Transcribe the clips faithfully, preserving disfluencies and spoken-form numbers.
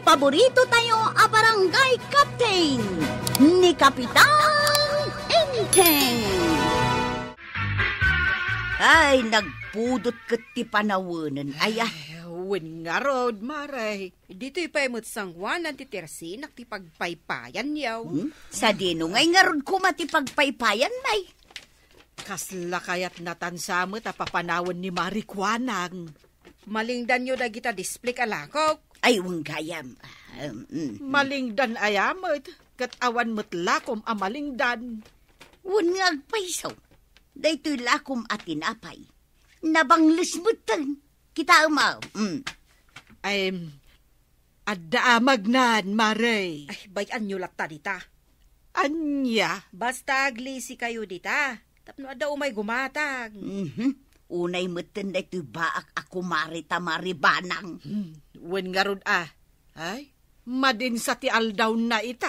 Paborito tayo a barangay captain, ni Kapitan Enteng. Ay, nagpudot ket ti panawenen. Ay, ah. Ay, wen ngarud, Mare. Ditoy pay met sangoanan ti tersinak ti pagpaypayan, yaw. Hmm? Sadino ngay ngarud koma ti pagpaypayan, May? Kasla kayat natansa met a papanawen ni Mare Kuanang. Malingdanyo dagita display a lakok. Ay, wen gayam. Ah, mm, mm. Malingdan aya met, ket awan met lakom a malingdan. Wen nga agpayso, daytoy lakom a tinapay, nabangles metten. Kitaem, ah. Mm. Ay, adda amagnan, Mare. Ay, bay-anyo latta dita. Ania? Basta aglisi kayo dita. Tapno adda umay gumatang. Mhm. Unay metten daytoy baak a kumare ta Mare Banang. Hmm, wen ngarud a. Ay, madinsa ti aldawna ita.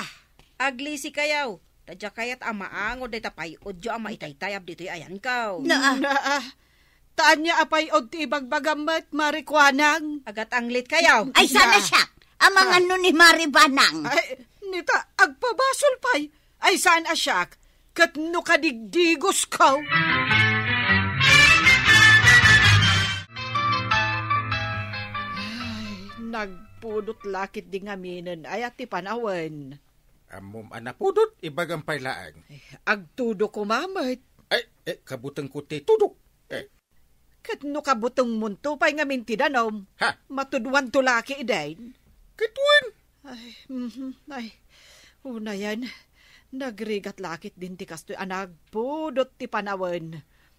Aglisi kayo. Ta diak kayat a maangod dayta pay-odyo a maitaytayab ditoy ayanko. Naa. Naa. Ta ania a pay-od ti ibagbagam met, Mare Kuanang? Agat-anglit kayo. Ay, saan a siak? Amangan no ni Mare Banang. Ay, nita, agpabasol pay. Ay, saan a siak? Ket no kadigdigos ko. Ay, nagpudot lakit di ngaminen. Ay, ti panawen. Ammom a napudot, ibagam pay laeng. Eh, agtudo ko, mamet. Ay, eh, kabutengko ti tudo. Eh. Ket no kabutengmonto pay ngamin ti danom, ha? Matuduanto laki idin. Ket wen? Ay, mhm, ay, unayen, nagrigat lakit din ti kastoy a nagpudot ti panawen.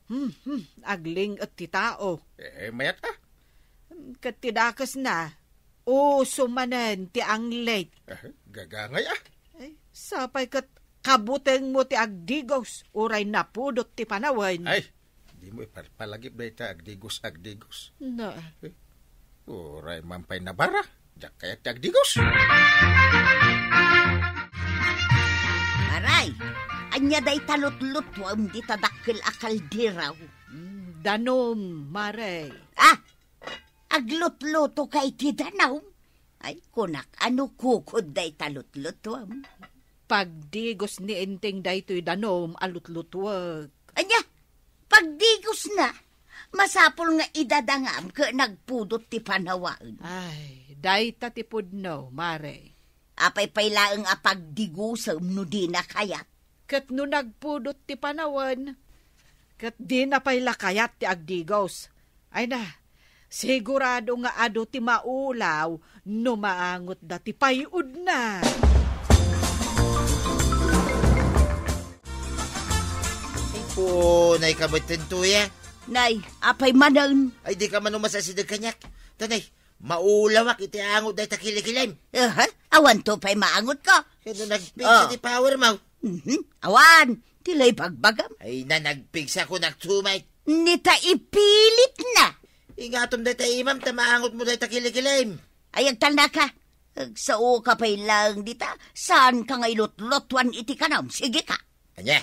Hmm, hmm, agling-et ti tao. Eh, mayat a? Ket ti dakesna, uso manen ti anglit. Eh, gagangay a? Ay, sapay ket kabutengmo ti agdigos, uray napudot ti panawen. Ay, dimo iparpalagip dayta agdigos, agdigos. Na. Eh, uray man pay nabara, diak kayat ti agdigos. Aray, ania dayta lutlutuem dita dakkel a kaldero? Mm, danom, Mare. Ah! Aglutluto kay ti danom? Ay, kunak, ano kukod dayta lutlutuem? Pagdigos ni Enteng daytoy danom a lutlutuek. Ania? Pagdigosna? Masapul nga idadangam ket nagpudot ti panawen. Ay, dayta ti pudno, Mare. Apay pay laeng a pagdigosem no dina kayat? Ket no nagpudot ti panawen, ket dina pay la kayat ti agdigos. Ay na, sigurado nga adu ti maulaw no maangotda ti pay-odna. Ay, punay ka met, Tuya. Nay, apay manen? Ay, di ka man umasideg kaniak. Tanay, maulawak iti angot dayta kilikilim. Aha, awanto pay maangotko. Kano nagpigsa Oh. ti power mo? Mhm. Awan, ti lay bagbagam. Ay na, nagpigsa ko, nagtumay. Nita ipilitna. Ingatom dayta imam ta maangotmo dayta kilikilim. Ay, agtalnaka. Agsao ka pay laeng dita, saan ka nga ilutlutuan iti kanam? Sige ka. Ania?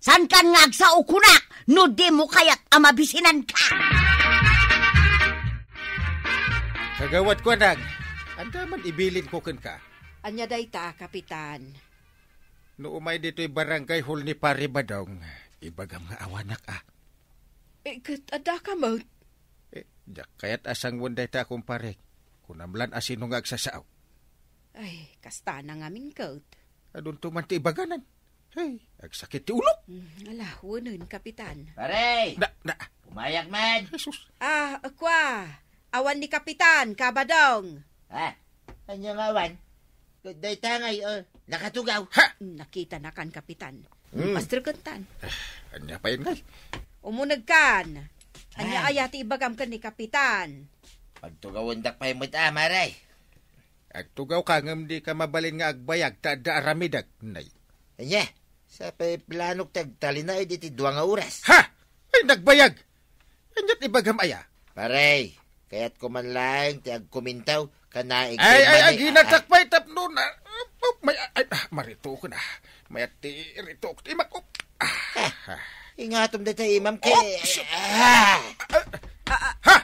Saan kan nga agsao kunak no di mo kayat a mabisinanka? Kagawad ko, anak, anda man ibilin ko kenka? Ania dayta, Kapitan? No umay ditoy barangay hall ni Pare Badong, ibagam nga awanak a. Eh, ket adda ka met? Eh, diak kayat a sangoen dayta, kumpare. Kunam lan a sino nga agsasao. Ay, kasta na ngamin ket. Adunto man ti ibaganan. Hey, agsakit ti ulok. Mm, ala, wenen, Kapitan. Pare! Na, na. Umayak man. Jesus. Ah, kwa. Awan ni Kapitan, Kabadong. Ha? Anya nga awan? Dayta ngay, oh, nakatugaw. Ha? Nakita na kan Kapitan. Hmm. Pastor Kentan. Ah, anya pa yun, ngay? Umuneg kan. Anya Ay. aya ti ibagam ken ni Kapitan? Pagtugawendak pay met, ah, Mare. Agtugaw ka ngem di ka mabalin nga agbayag ta adda aramidek, nay. Anya, sa pay planok ti agtalinaed iti dua nga oras. Ha? Ay, nagbayag! Ania't ibagam aya? Pare, kayatko man laeng ti agkumintaw, kanaig Ay, ay, ay, ginatak pay tapno na, oh, may, ay, ah, marito ko na. Mayat ti rito ko ti imak. Ah, ah, ingatom dayta imam kay, Oops! Ah! Ah, ah, Ha?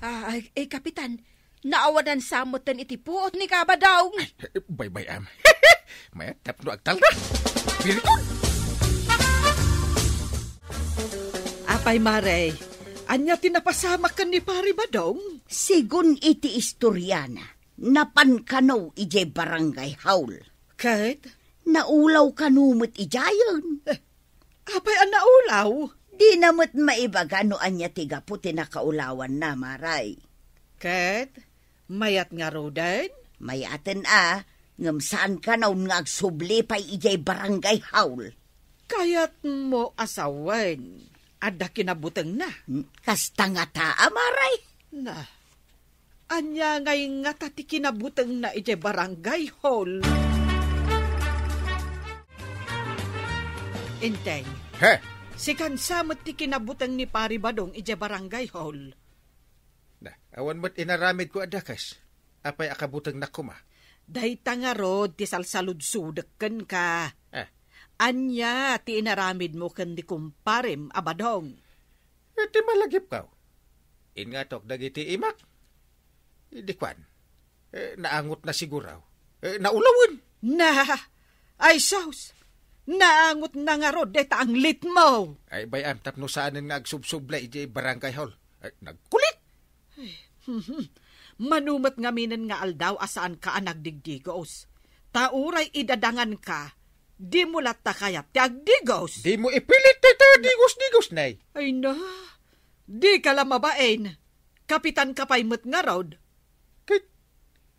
ah, ay, eh, Kapitan, Naawanan sa metten iti puot ni Kabadong. Ay, baybay-am. Mayat tapno agtalna. Birikon! Apay, Mare, ania ti napasamak ken ni Pari Badong? Sigun iti istoriana, napan kano idiay barangay hall. Ket? Naulaw kano met idiayen. Eh, apay a naulaw? Dina met maibaga no ania ti gapu ti nakaulawanna, Mare. Ket mayat ngaruden? Mayaten a, ngem saan kano nga agsubli pay idiay barangay hall. Kayatmo a sawen, adda kinabutengna? Hmm, kasta ngata a, Mare. Na, ania ngay ngata ti kinabutengna idiay barangay hall? Enteng. He? Sikan sa met ti kinabuteng ni Pari Badong idiay barangay hall. Na, awan met inaramidko a dakes. Apay a kabutengnak koma? Dayta ngarud ti salsaludsodek kenka. Eh. Ania ti inaramidmo ken ni kumparem a Badong? Eh, ti malagipko. Ingatok dagiti imak. Idi kuan, eh, naangotna siguro. Eh, naulawen. Na, ay sus! Naangotna ngarud dayta anglitmo! Ay, bay-am, tapno saanen nga agsubsublay idiay barangay hall. Ay, nagkulit! Mano met ngaminen nga aldaw a saanka a nagdigdigos? Ta uray idadanganka, dimo latta kayat ti agdigos? Dimo ipilit dayta digos-digos, nay. Ay na, dika la mabain. Kapitanka pay met ngarud. Ket,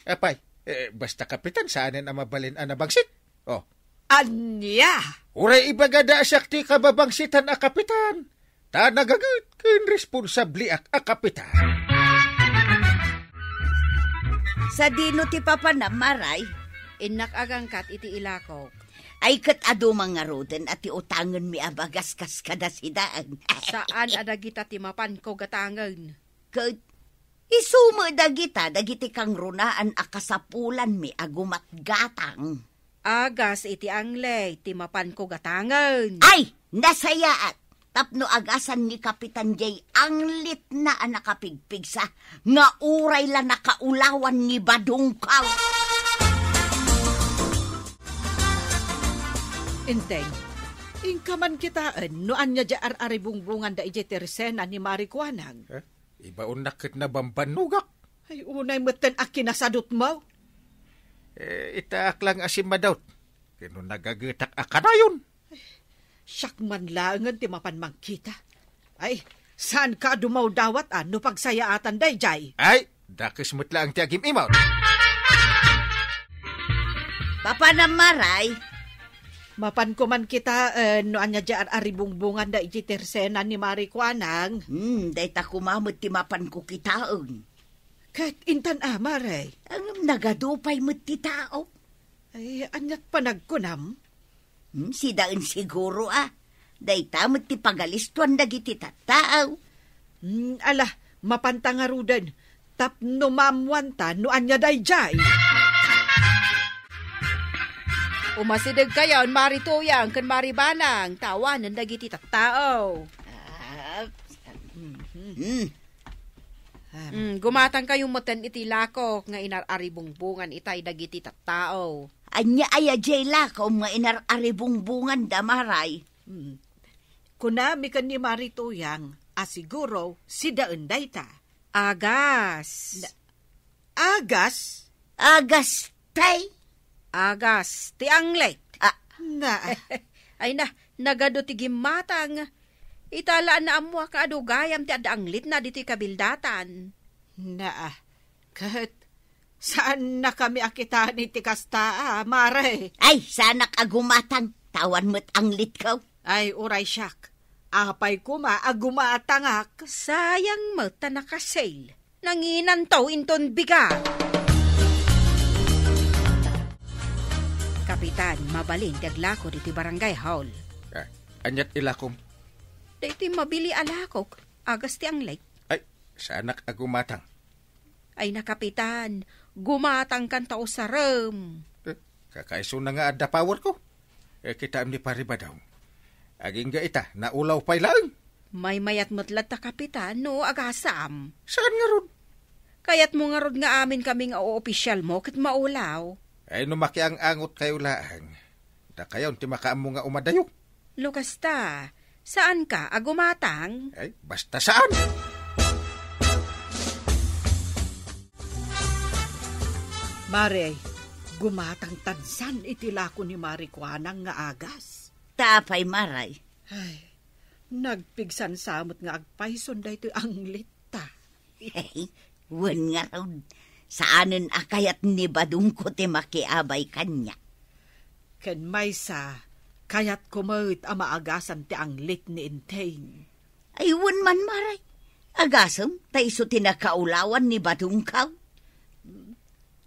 apay, eh, basta kapitan, saanen a mabalin a nabangsit. Oh. Ania? Uray ibagada a siak ti kababangsitan a kapitan, ta nagaget ken responsabliak a kapitan. Sadino ti papanam, Maray? Innak agangkat iti ilakok. Ay, ket adu man ngaruden a ti utangenmi a bagas kas kada sidaen. Saan a dagita ti mapanko gatangen. Ket isu met dagita dagiti kangrunaan a kasapulanmi a gumatgatang. Agas iti anglay ti mapanko gatangen. Ay, nasayaat! Tapno agasan ni Kapitan jay anglitna a nakapigpigsa nga uray la nakaulawan ni Badongkaw. Enteng, inka man kitaen no ania jay ar-aribungbonganda idiay tersena ni Mari Kuanang. Eh? Ibaonnak ket nabambannogak. Ay, unay metten a kinasadutmo. Eh, itaak lang a simmadut. Ken no nagagetak a kanayon. Siak man laengen ti mapan mangkita. Ay, saanka a dumawdawat a no pagsayaatan dayjay? Ay, dakes met laeng ti agim-imawd. Papanam, Maray? Mapanko man kitaen no ania jay ar-aribungbonganda iti tersena ni Mari Kuanang. Hmm, dayta koma met ti mapanko kitaen. Ket intan a, Maray? Ngem nagadu pay met ti tao. Ay, aniat panagkunam? Hmm, sidaen siguro a. Dayta met ti pagalistuan dagiti tattao. Hmm, ala, mapanta ngaruden. Tapno maammuanta no ania dayjay. Umasidegkayon, Mari Tuyang ken Mari Banang, ta awanen dagiti tattao. Ah, mhm. Hmm. Ah. Hmm, gumatangkayo metten iti lakok nga inar-aribungbongan itay dagiti tattao. Ania aya jay lakom nga inar-aribungbonganda, Maray? Hmm. Kunami ken ni Mari Tuyang a siguro sidaen dayta. Agas. Na-, agas? Agas, tay? Agas ti anglet. Ah. Na. Ay na, nagadu ti gimmatang. Ita la naammoak a adu gayam ti adda anglitna ditoy kabildatan. Na. Ket saannakami a kitaen iti kasta, a, Mare. Ay, saanak a gumatang. Ta awan met anglitko. Ay, uray siak. Apay koma a gumatangak? Sayang met ta nakasail. Nanginanto inton bigat. Kapitan, mabalin ti aglako ditoy barangay hall. Ah, aniat ilakom? Daytoy mabili a lakok, agas ti anglet. Ay, saanak a gumatang. Ay na, Kapitan, gumatangkan ta usarem. Eh, kakaisuna nga adda power ko. Eh, kitaem ni Pari Badong. Agingga ita, naulaw pay laeng. Maymayat met latta, Kapitan, no agasam. Saan ngarud? Kayatmo ngarud nga amin kami nga oopisialmo ket maulaw? Ay, no makiang-angotkayo laeng, dakayon ti makaammo nga umadayo. No kasta, saanka a gumatang? Ay, basta saan! Mare, gumatang tansan iti lako ni Mare Kuanang nga agas. Ta apay, Mare? Ay, nagpigsansamot nga agpayson daytoy anglitta. Hey, wen ngarud, saanen a kayat ni Badongko ti makiabay kaniak. Ken maysa, kayatko met a maagasan ti anglit ni Enteng. Ay, wen man, Mare. Agasem, ta isu ti nakaulawan ni Badongko.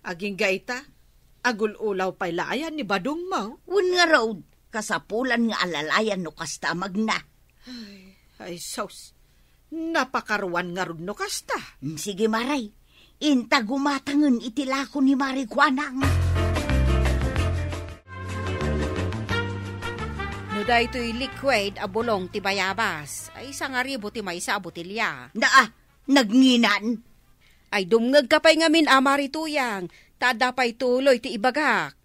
Agingga ita, agul-ulaw pay la aya ni Badongmo? Wen ngarud, kasapulan nga alalayan no kasta a magna. Ay, ay, sus. Napakaruan ngarud no kasta. Mm, sige, Mare. Inta gumatangen iti lako ni Mare Kuanang. No daytoy liquid a bulong ti bayabas, ay sangaribu ti maysa a botelya. Naa, nagngina. Ay, dumngegka pay ngamin a, Mare Tuyang, ta adda pay tuloy ti ibagak.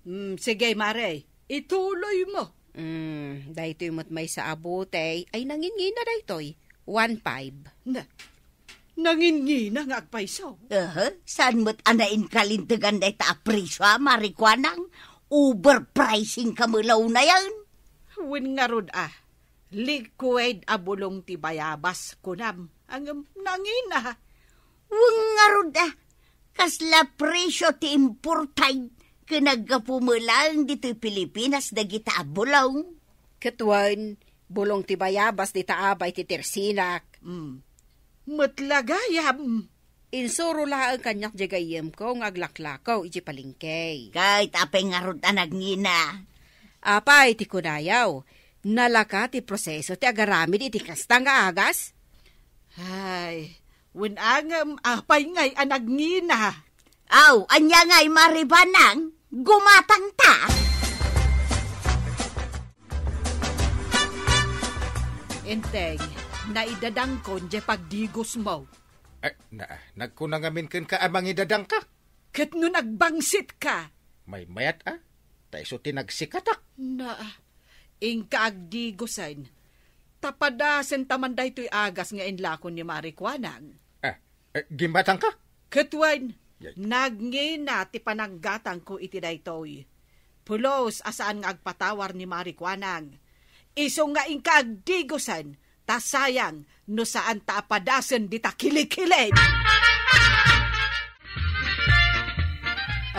Mm, sige, Mare, ituloymo. Mm, daytoy met maysa a botey, ay nangingina daytoy. One five. Na, nangingina nga agpayso? Aha, saan met a nainkalintegan dayta a presyo a, Mare Kuanang? Overpricing ka met la unayen. Wen ngarud a, liquid a bulong ti bayabas, kunam. Ngem nangina. Wen ngarud a, kasla presyo ti imported ken aggapu met laeng ditoy Pilipinas dagita a bulong. Ket wen, bulong ti bayabas dita abay ti tersinak. Mm. Met la gayam. Insuro laeng kaniak diay gayyemko nga aglaklakaw idiay palengke. Ket apay ngarud a nagngina? Apay ti kunayaw, nalaka ti proseso ti agaramid iti kasta nga agas? Ay, wen a ngem apay ngay a nagngina? Aw, ania ngay, Mare Kuanang? Gumatangta! Enteng, naidadangkon diay pagdigosmo. Eh, na, nagkuna ngamin kenka a mangidadangka. Ket no nagbangsitka? Maymayat a, ta isu ti nagsikatak. Na, inka agdigosen. Ta padasenta man daytoy agas nga inlako ni Mare Kuanang. Eh, eh, gimmatangka? Ket wen, Yay. Nagngina ti pananggatangko iti daytoy. Pulos a saan nga agpatawar ni Mare Kuanang. Isu nga inka agdigosen, ta sayang no saanta a padasen dita kilikilid.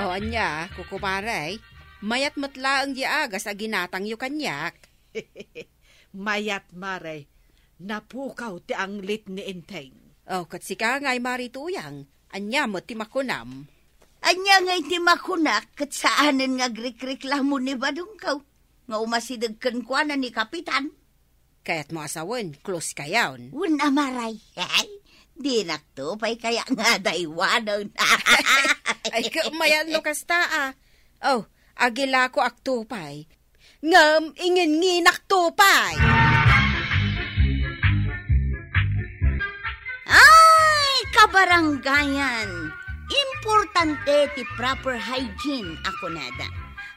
O, ania, kukumare, mayat met laeng diay agas a ginatangyo kaniak. Mayat, Mare, napukaw ti anglit ni Enteng. O, ket sika ngay, Mare Tuyang, ania met ti makunam? Ania ngay ti makunak ket saanen nga agrikreklamo ni Badongko nga umasideg kenkuana ni Kapitan? Kayatmo a sawen, close kayon. Wen a, Mare. Ay, dinakto pay kaya nga daywanen. Ay, ket mayat no kasta a. O, agilakoakto pay. Ngem ingennginakto pay. Ay, kabarangayan! Importante ti proper hygiene a kunada.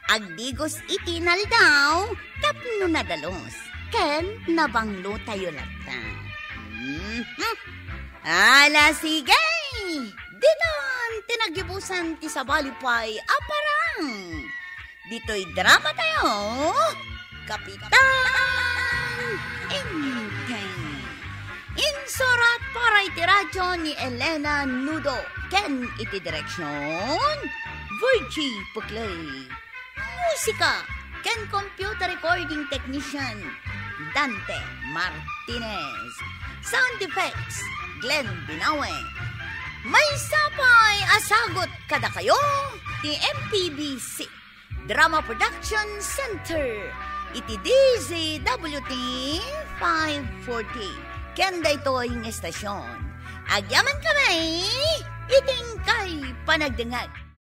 Agdigos iti inaldaw tapno nadalus ken nabanglotayo latta. Mhm. Ala, sige! Ditan ti nagibusan ti sabali pay a parang. Ditoy dramatayo, Kapitan Enteng. Insurat para iti radio ni Elena Nudo ken iti direksion, Virgie Puclay. Musika ken computer recording technician, Dante Martinez. Sound effects, Glenn Binawe. Maysa pay a sagut kadakayo ti M P B C Drama Production Center iti D Z W T five forty. Ken daytoy nga estasion, agyamankami iti inkay panagdengngeg.